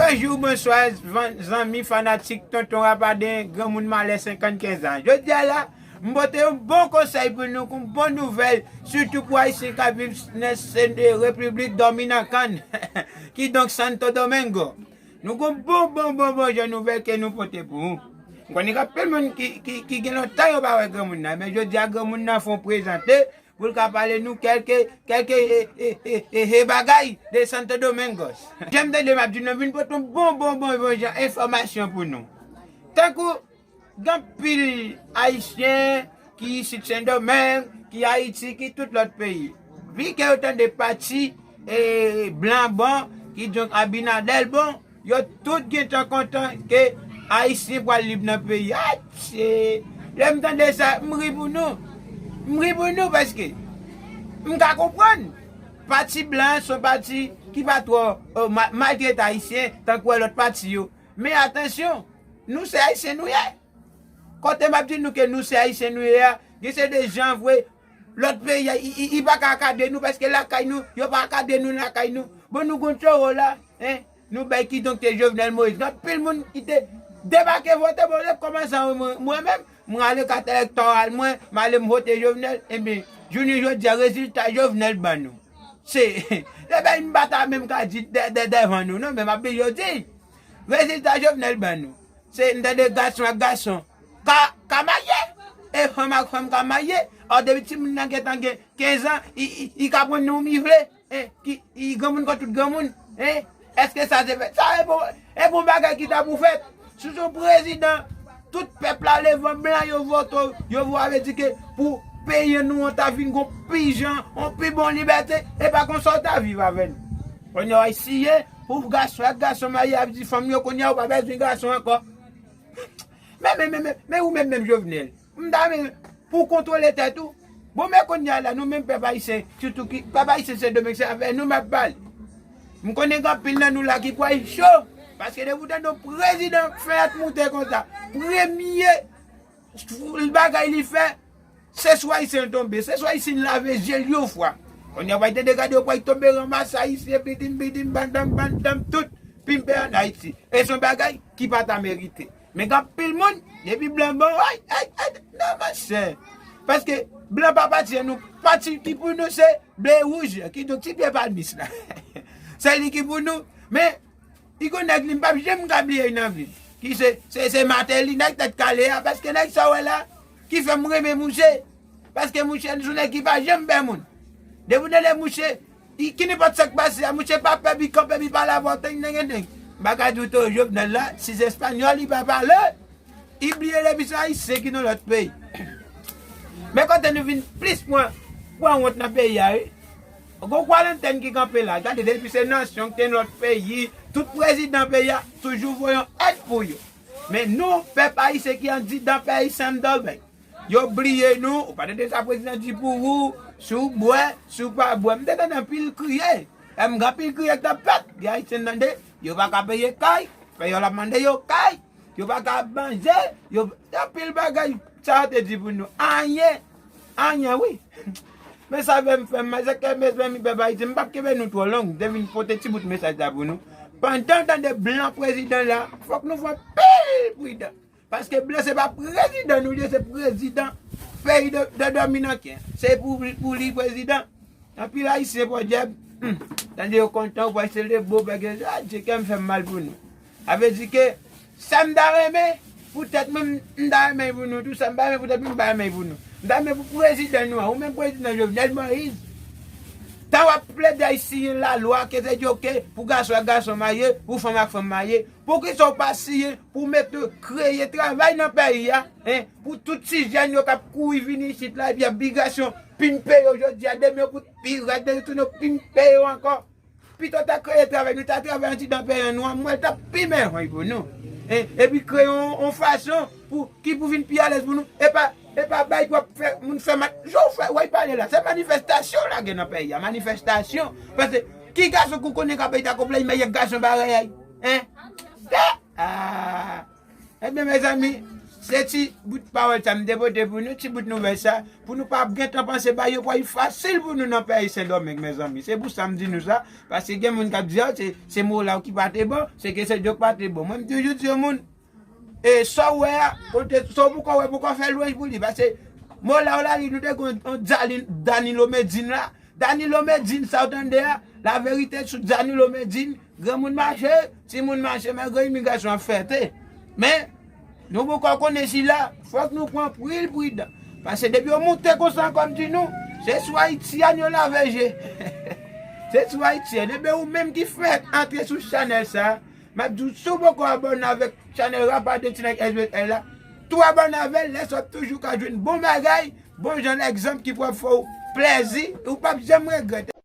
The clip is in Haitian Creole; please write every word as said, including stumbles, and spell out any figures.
Bonjou, bonswa, zanmi fanatik Tonton Rapaden, granmoun malè senkannkenz an. Jodi a la, m pote yon bon konsèy pou nou, yon bon nouvèl, sitou pou Ayisyen k ap viv nan Repiblik Dominikàn, kidonk Santo Domingo. Nou gon bon, bon, bon, bon jan nouvèl ke nou pote pou ou. M konnen gen anpil moun ki, ki, ki gen lontan yo pa wè granmoun nan, men jodi a granmoun nan fè yon prezante pou l ka pale nou kèlke, kèlke e, e, e, e, e bagay de Santo Domingo. Jan m tande m ap di nou, m vin pote yon bon, bon, bon, bon jan enfòmasyon pou nou. Tankou gen anpil Ayisyen ki isit Sendomeng, ki Ayiti, ki tout lòt peyi. Vi ke yo tande pati e, blan bon, kidonk Abinader bon, yo tout gentan kontan ke Ayisyen pral lib nan peyi. Atye! Lè m tande sa, m ri pou nou. M ri pou nou paske m ka konprann. Pati blan se yon pati ki pa twò e, ma- maltrete Ayisyen tankou lòt pati yo. Men atansyon, nou se Ayisyen nou ye. Kote m ap di nou ke nou se Ayisyen nou ye a, gen se de jan vre, lòt peyi a, i, i, i pa ka akadre nou, paske lakay nou, yo pa akadre nou lakay nou. Bon, nou gon toro la, en, nou bay kidonk te Jovenel Moïse. Gen anpil moun ki te debake vote, bon, lè kòmanse an mwen, mwen menm, mwen ale kat elektoral mwen, m ale m vote Jovenel, ebyen, jounen jodi a, rezilta Jovenel ban nou. Se, se bay m pa ta menm ka di dè, dè, dèvan nou, non, men m ap di yo di, rezilta Jovenel ban nou. Se, m tande gason ak gason ka, ka marye. E fanm ak fanm ka marye. Ò, depi timoun nan gentan gen kenz an, i, i, i ka pran non m i vle. E, ki, i granmoun kon tout granmoun. E, èske sa se fèt? Sa e bon, e bon bagay ki ta pou fèt. Si se yon prezidan, tout pèp la leve an blan, yo vote, yo vote, vle di ke pou peyi nou an ta vin gon pi jan, yon pi bon libète, e pa konsa w ta viv avè nou. Kounye a w ap siye, pou gason ak gason marye, ap di fanm yo kounye a ou pa bezwen gason ankò. Men, men, men, men, men ou menm, menm Jovenel. M ta renmen pou w kontwole tèt ou. Bon, men kounye a la, nou menm pèp ayisyen, sitou ki, pèp ayisyen Sendomeng, se avè nou m ap pale. M konnen gen anpil nan nou la ki kwè cho, paske depi w tande yon prezidan fenk moute konsa, premye bagay li fè, se sou Ayisyen l tonbe, se sou Ayisyen l lave je l yon fwa. Kounye a w ap tande gade yo pral tonbe ranmase Ayisyen, pitim, pitim, bandanm, bandanm, tout, pimpe ann Ayiti. E se yon bagay ki pa ta merite. Men gen anpil moun, depi blan bon, ay, ay, ay, non, monchè. Paske blan pa pati an nou, pati ki pou nou se ble e wouj, kidonk ti pye palmis la. Se li ki pou nou. Men, li gon nèg li, m p ap janm ka bliye l nan vi m. Ki se, se, se Martelly, nèg tèt kale a, paske nèg sa w wè la, ki fè m renmen mouche. Paske mouche, se yon nèg ki pa janm pè moun. Depi w tande mouche, i, ki nenpòt sa k pase a, mouche pa pè, li kanpe, li pale avè w, teng, teng, teng. M pa ka di w tou, Jovenel la, si se espanyòl, li pa pale. Li bliye depi se Ayisyen ki nan lòt peyi. Men kote nou vin plis pran, pran wont nan peyi a, wi. Gon kwarantèn ki kanpe la. Gade, depi se nasyon ki te nan lòt peyi, tout prezidan peyi a toujou voye yon èd pou yo. Men nou, pèp ayisyen ki andidan peyi Sendomeng, yo bliye nou. Ou pa tande sa prezidan di pou ou, si w bwè, si w pa bwè. M te tande anpil kriye. E m gen anpil kriye k t ap fèt. Gen Ayisyen tande, yo pa ka peye kay, peyòl ap mande yo kay, yo pa ka manje, yo, anpil bagay sa yo te di pou nou. Anyen, anyen, wi. Men sa fè m fè mal, se ke mezanmi pèp ayisyen, m p ap kenbe nou twò long, m te vin pote ti bout mesaj la pou nou. Pandan w tande blan prezidan la, fòk nou fè anpil pridan. Paske blan se pa prezidan nou li ye, se prezidan peyi de, de Dominikèn. Se pou, pou li prezidan. Anpil Ayisyen pòdyèb, hmm, tande yo kontan, ou wè se le bo bèg, adye, kè m fè m mal pou nou. Sa vle di ke sa m ta renmen pou tèt mwen, m ta renmen pou nou tou, sa m pa renmen pou tèt mwen, m pa renmen pou nou. M ta renmen pou prezidan nou an, ou menm prezidan Jovenel Moïse, tan w ap plede ay siyen lalwa ke se di oke pou gason ak gason marye, pou fanm ak fanm marye, poukisa w pa siyen pou mete kreye travay nan peyi a, en, pou tout ti jèn yo k ap kouri vini isit la, epi ap migrasyon, pimpe yo jodi a, demen yo pou pi rèd, demen tounen yo pimpe yo ankò. Pito ta kreye travay, nou ta travay andidan peyi an, nou an, mwen ta pi mèhòy pou nou. En, epi kreye yon, yon fason pou, ki pou vin pi alèz pou nou. E pa, e pa bay pou ap fè, moun fè mat, jan w fè, wè y pale la, se manifestasyon w lage nan peyi a, manifestasyon. Paske, ki gason ke w konnen k ap peye ta konplèy, men y a gason parèy a, en? Ah! Ebyen, mezanmi, Se ti bout pawòl sa m te pote pou nou, ti bout nouvèl sa, pou nou pa gentan panse bagay yo pral fasil pou nou nan peyi Sendomeng, mezanmi. Se pou sa m di nou sa, paske gen moun k ap di, "Ah, se, se Molaw ki pa te bon, se ke se Djo k pa te bon." Mwen, m toujou di yon moun, e sa w wè a, kote, sa w poko wè, poko fè lwanj pou li, paske Molaw la, li, nou te gen yon Dani-, Danilo Medine la, Danilo Medine, sa w tande a, laverite sou Danilo Medine, granmoun mache, timoun mache, malgre imigrasyon ap fète. Men, nou poko konnen sila, fòk nou pran pri l pridan. Paske depi yo moute konsa ankò, m di nou, se sou Ayiti a yo lave je. Se sou Ayiti a. Depi ou menm ki fèk antre sou chanèl sa, m ap di w, si w poko abòne avèk chanèl Rap Ayiti Nèg S B L la, tou abòne avè l, lè sa w ap toujou ka jwenn bon bagay, bon jan egzanp ki pral fè w plèzi, ou p ap janm regrèt.